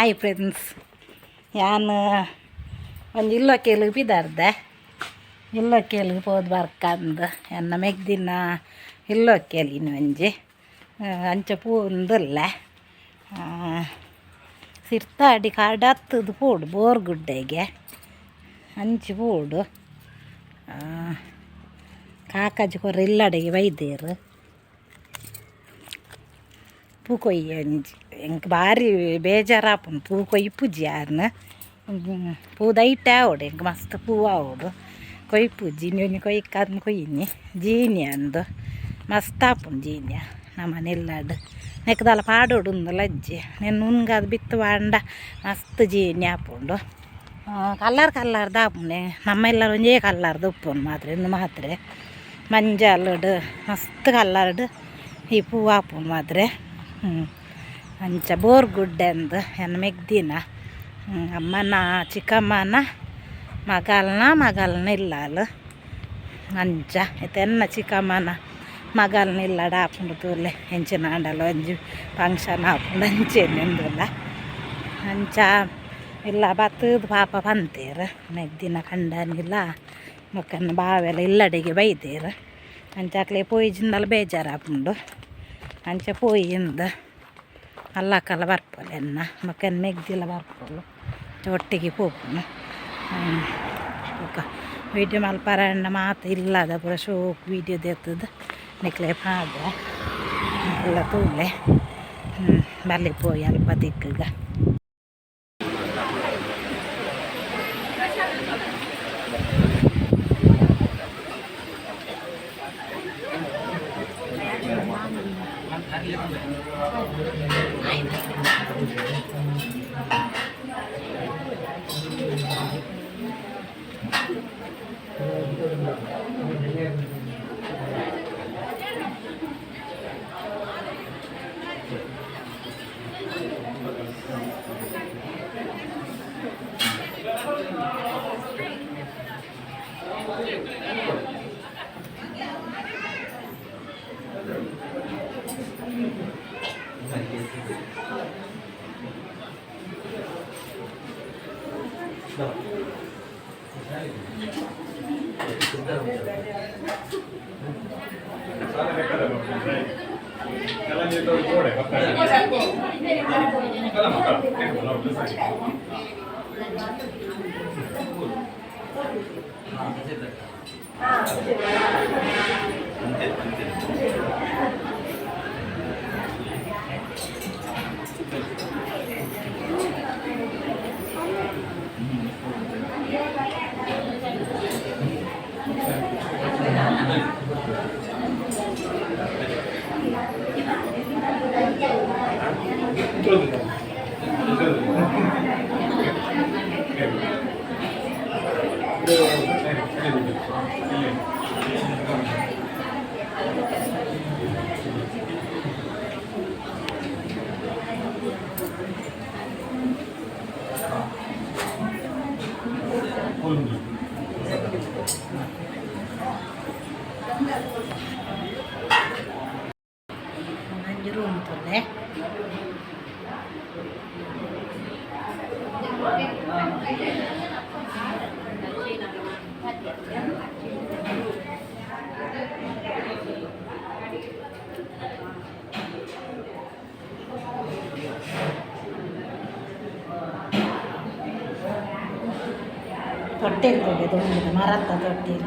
Hi friends, ಯಾನ್ ಒಂಜಿ ಇಲ್ಲೊಕೇಲು ಪಿದಾರ್ದೆ. ಇಲ್ಲೊಕೇಲು ಪೋದು ಬರ್ಕಂದು ಎನ್ನ ಮೆಗ್ದಿನ ಇಲ್ಲೊಕೇಲಿನ ಒಂಜಿ ಅಂಚ ಪೂಂದುಲ್ಲೆ. ಸಿರ್ತಾಡಿ ಕಡತ್ತದು ಪೋಡು ಬೋರ್ಗುಡ್ಡೆಗೆ ಅಂಚಿ ಪೋಡು. ಕಾಕಾಜಿ ಕೊರ ಇಲ್ಲಡೆಗೆ ಬೈದೇರು. ಪೂ ಕೊಯ್ಯ ಒಂಜಿ ಎಂಕ್ ಬಾರಿ ಬೇಜಾರಾಪುಂಡು. ಪೂ ಕೊಯ್ಪುಜಿ ಯಾನ್. ಪೂ ದೈಟೆ ಆವೊಡು, ಎಂಕ್ ಮಸ್ತ್ ಪೂ ಆವೊಡು. ಕೊಯ್ಪುಜಿ. ಇನಿ ಒಂಜಿ ಕೊಯ್ಕಂದು ಕೊಯ್ಯಿನಿ. ಜೀನಿಯ ಅಂದು ಮಸ್ತ್ ಆಪುಂಡು ಜೀನಿಯ ನಮ್ಮನೆ ಇಲ್ಲಡ್. ನೆಕ್ ದಾಲ ಪಾಡೊಡು ಉಂದು ಲಜ್ಜೆ ನೆನ್ ನುಂಗಾದ್ ಬಿತ್ತು ಪಾಂಡ ಮಸ್ತ್ ಜೀನಿ ಆಪುಂಡು. ಕಲ್ಲರ್ ಕಲ್ಲರ್ದ ಆಪುಂಡೆ. ನಮ್ಮ ಎಲ್ಲರ ಒಂಜೇ ಕಲ್ಲರ್ದ ಉಪ್ಪುಂಡು ಮಾತ್ರೆ. ಇಂದು ಮಾತ್ರೆ ಮಂಜಲ್ಡ್ ಮಸ್ತ್ ಕಲ್ಲರ್ಡ್ ಈ ಪೂ ಆಪುಂಡು ಮಾತ್ರೆ. ಅಂಚ ಬೋರ್ಗುಡ್ಡೆ ಅಂದು ಎನ್ನ ಮೆಗ್ದಿನ ಅಮ್ಮನ ಚಿಕ್ಕಮ್ಮನ ಮಗಲ್ನ ಮಗಲ್ನ ಇಲ್ಲಾಲ್. ಅಂಚ ಇತ್ತೆ ಎನ್ನ ಚಿಕ್ಕಮ್ಮನ ಮಗಲ್ನ ಇಲ್ಲಡ ಆಪುಂಡು ತೂಲೆ. ಎಂಚಿನ ಆಂಡಲ ಒಂಜಿ ಫಂಕ್ಷನ್ ಆಪುಂಡು ಅಂಚೆನೆ ಉಂದುಲ್ಲ. ಅಂಚ ಇಲ್ಲ ಬತ್ತದ ಪಾಪ ಪಂತೇರು. ಮೆಗ್ದಿನ ಕಂಡನಿಲ್ಲ ಬೊಕ್ಕನ ಬಾವೆಲ್ಲ ಇಲ್ಲಡೆಗೆ ಬೈದೇರು. ಅಂಚ ಅಕ್ಲೆ ಪೋಯಿಜಿಂದಲ ಬೇಜಾರಾಪುಂಡು. ಅಂಚ ಪೋಯಿಂದು ಅಲ್ಲಕ್ಕಲ್ಲ ಬರ್ಪೊಲು ಎನ್ನ ಬೊಕ್ಕ ಮೆಗ್ದಿಲ ಬರ್ಪೊಲು, ಒಟ್ಟಿಗೆ ಪೋಪುನು. ಬೊಕ್ಕ ವೀಡಿಯೋ ಮಲ್ಪರ ಮಾತ ಇಲ್ಲದ ಪೂರ ಶೋಕ್ ವೀಡಿಯೋ ದೆತ್ತದು ನಿಕ್ಲೆ ಪಾಡ್ವೆ. ಎಲ್ಲ ತೂಲೆ. ಬಲ್ಲಿ ಪೋಯಿ ಅಲ್ಪ ದಿಕ್ಕುಗ. ಒಂಜಿ ರೂಮ್ ತೂಲೆ. ತೊಟ್ಟಿಲ್ ತೂಲೆ, ದುಂಬಿದ ಮರತ್ತ ತೊಟ್ಟಿಲ್.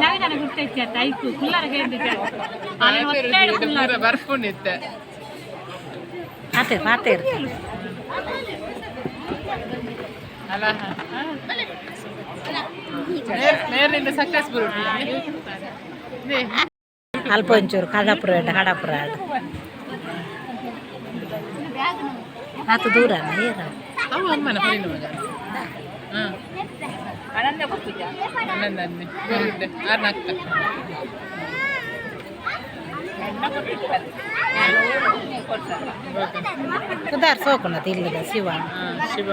ನವೀನ ಗುರ್ತೈತಿ ಐಕು ಕುಲ್ಲರ. ಬರ್ಕೊಂಡಿತ್ತೆ. ಮಾತೇರು ಮಾತೇರು. ಅಲ್ಲ, ನೇರದಿಂದ ಸಕ್ಸಸ್ ಬರುಟ್ಟಿ. ಅಲ್ಪ ಒಂಚೂರು ಕಡಪುರ, ಕಡಪುರ ಆತು ದೂರ ಏರ. ಅವು ಅಮ್ಮನ ಪರಿಣ ಮಗ. ಹಾಂ, ಅಣ್ಣಂದ ಅನ್ನೆ ಬರುಡ್ಡೆ ಆರ್ನ ಅಕ್ಕ. ಪುದಾರ್ ಸೋಕುಣತ್ ಇಲ್ಲದ ಶಿವ. ಹಾಂ, ಶಿವ.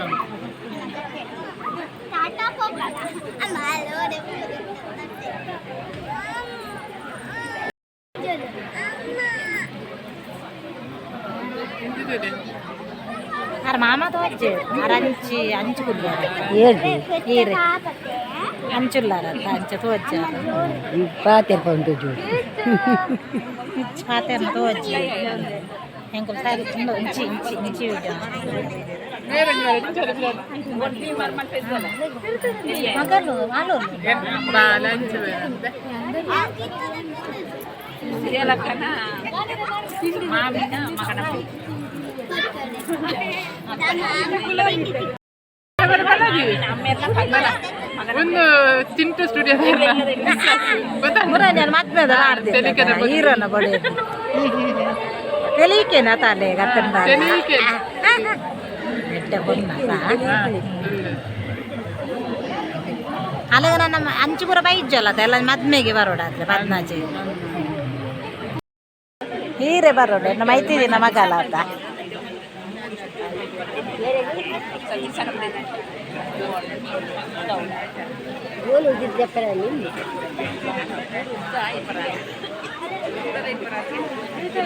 ಎಂತಿದೆ? ಆರ್ ಮಾಮ ತೋರ್ಜೆ ಆರ್ ಅಂಚಿ ಅಂಚು ಕುಲ್ಲಾರ. ಏಳ್ರಿ. ಈರೆ ಅಂಚುಲ್ಲಾರ ಅಂಚ ತೋಜ್ಜ. ಪಾತೆರ್ ಪಂಡು ಜೋಡಿ. ಪಾತೆರ್ನ ತೋಜ್ಜಿ ಎಂಕುಲು ಸಾರಿ ತುಂಬ ಇಂಚಿ ಇಂಚಿ ಇಂಚಿ ವಿಡಿಯೋ. ನೇರಂಜಿ ಬರ ಇಂಚರ. ಮಗಲು ಮಾಲು. ಲಂಚ್ ಬೇರೆ. ಒಂದು ಚಿಂಟು ಸ್ಟುಡಿಯೋ. ಮುರಾಜನ ಮದ್ಮೆದ. ತೆಲಿಕೆದ ಬೊಟ್ಟು. ಹೀರೋನ ಬಡೆ ತೆಲಿಕೆನ ತಾಲೆ ಗತ್ತಂದ. ತೆಲಿಕೆ. ಎಡ್ಡೆ ಬೊನ್ನ. ಅಲ್ಲಗ ನಮ್ಮ ಅಂಚುಪುರ ಬೈಜಲ್ಲ ಎಲ್ಲ ಮದ್ಮೆಗೆ ಬರೋಡಾದ್ರೆ ಪದ್ನಾಜಿ ಹೀರೆ ಬರೋಡ ಎನ್ನ ಮೈತಿದಿನ ಮಗಲ ಆತ.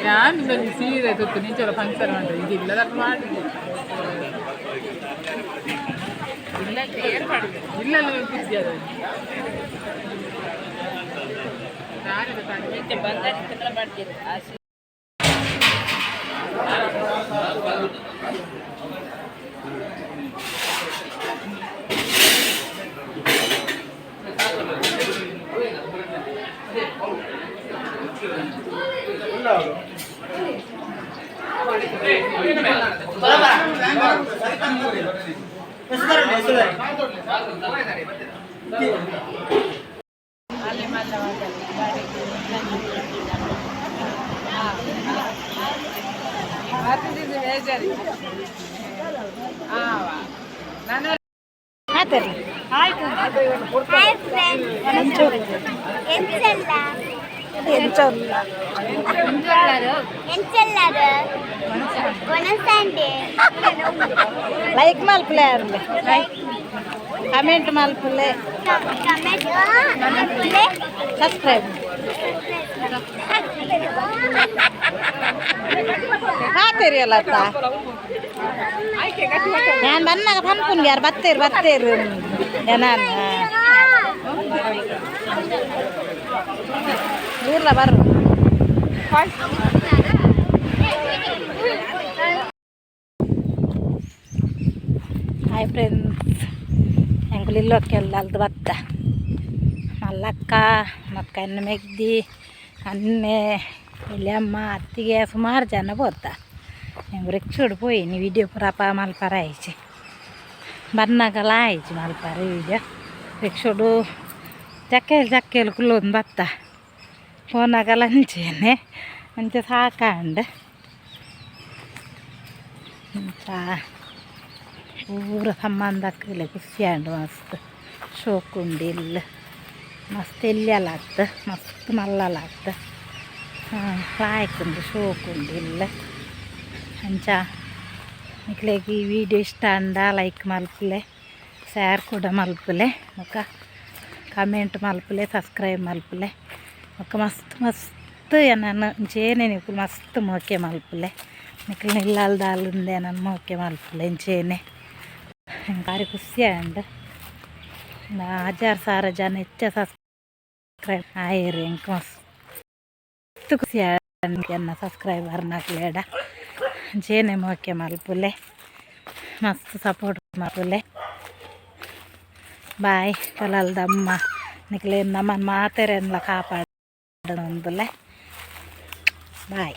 ನಾನು ಇನ್ನೊಂದು ಸೀರೆ ತುತ್ತು ನಿಂಚಲ ಫಂಕ್ಷನ್ ಮಾಡಿದೆ ಇದಿಲ್ಲ ಮಾಡಿದ್ದೆ ಇಲ್ಲ ಇಲ್ಲ ಖುಷಿ ಅದು. ಮಾತಾಡಿ. ಹಾಯ್ ಫ್ರೆಂಡ್ಸ್, ಎಂಚಲ್ಲ? ಎಂಚಲ್ಲ? ಎಂಚಲ್ಲಾರ ಒಣಸಂಡೆ. ಲೈಕ್ ಮಲ್ಪುಲೆ ಅರ್ಲೆ, ಕಮೆಂಟ್ ಮಲ್ಪುಲೆ. ಕಮೆಂಟ್ ಮಲ್ಪುಲೆ. ಸಬ್ಸ್ಕ್ರೈಬ್ ಮಾತೇರಿಯಲ್ಲ. ನಾನು ಬನ್ನಾಗ ಪನ್ಪುನ್ಗೆ ಯಾರು ಬತ್ತೇರು ಬತ್ತೇರು ನಾನು ಊರ್ಲ ಬರ್ರು. ಹಾಯ್ ಫ್ರೆಂಡ್ಸ್, ಎಂಕುಲು ಇಲ್ಲೊಕ್ಕೆಲ್ಲ ಅಲ್ದು ಬತ್ತ. ಮಲ್ಲಕ್ಕ ಮಕ್ಕ ಎನ್ನ ಮೆಗ್ದಿ ಅನ್ನೆ ಇಲ್ಲಮ್ಮ ಅತ್ತಿಗೆ ಸುಮಾರು ಜನ ಪೋತ. ಎಂಕ್ ರಿಕ್ಷೋಡು ಪೋಯಿನಿ. ವಿಡಿಯೋ ಪೂರ ಮಲ್ಪರ ಆಯ್ಚಿ, ಬನ್ನಗಲ ಆಯ್ಚಿ ಮಲ್ಪರ ವಿಡಿಯೋ. ರಿಕ್ಷೋಡು ಚಕ್ಕೆಲ್ ಚಕ್ಕೆಲ್ ಕುಲ್ಲೊಂದು ಬತ್ತ. ಪೋನಾಗಲ ಅಂಚೆನೆ ಅಂಚೆ ಸಾಕಾಂಡ್. ಅಂಚ ಪೂರ ಸಂಬಂಧಕ್ಕಲೆ ಖುಷಿ ಆಂಡ್. ಮಸ್ತ್ ಶೋಕುಂಡು ಇಲ್ಲ್. ಮಸ್ತ್ ಎಲ್ಯಲ ಆತ್, ಮಸ್ತ್ ಮಲ್ಲಲ ಆತ್. ಲಾಯ್ಕುಂಡು, ಶೋಕುಂಡು ಇಲ್ಲ್. ಅಂಚ ನಿಕ್ಲೆಗ್ ಈ ವಿಡಿಯೋ ಇಷ್ಟ ಆಂಡ ಲೈಕ್ ಮಲ್ಪುಲೆ, ಶೇರ್ ಕೂಡ ಮಲ್ಪುಲೆ, ಬೊಕ ಕಮೆಂಟ್ ಮಲ್ಪುಲೆ, ಸಬ್ಸ್ಕ್ರೈಬ್ ಮಲ್ಪುಲೆ. ಬೊಕ ಮಸ್ತ್ ಮಸ್ತ್ ಎನನ್ ಇಂಚೇನೆ ನಿಕುಲು ಮಸ್ತ್ ಮೋಕೆ ಮಲ್ಪುಲೆ. ನಿಕಲ್ನ ಇಲ್ಲಲ್ ದಾಲ್ ಎನನ್ ಮೋಕೆ ಮಲ್ಪುಲೆ ಇಂಚೇನೆ. ಎಂಕ್ ಬಾರಿ ಖುಷಿ ಆಂಡ್. ಹಜಾರ್ ಸಾವಿರ ಜನ ಹೆಚ್ಚ ಸಬ್ಸ್ಕ್ರೈಬ್ ಆಯೆರ್. ಎಂಕ್ ಮಸ್ತ್ ಖುಷಿ ಆಂಡ್. ಎನ್ನ ಸಬ್ಸ್ಕ್ರೈಬರ್ ನಕ್ಲೆಡ ಅಂಚೆನೆ ಮೋಕೆ ಮಲ್ಪುಲೆ. ಮಸ್ತ್ ಸಪೋರ್ಟ್ ಮಲ್ಪುಲೆ. ಬಾಯ್. ಪೊಲಾಲ್ದಮ್ಮ ನಿಕ್ಲೆನ್ ನಮನ್ ಮಾತೆರೆನ್ಲ ಕಾಪಾಡೊಂದುಲ್ಲೆ. ಬಾಯ್.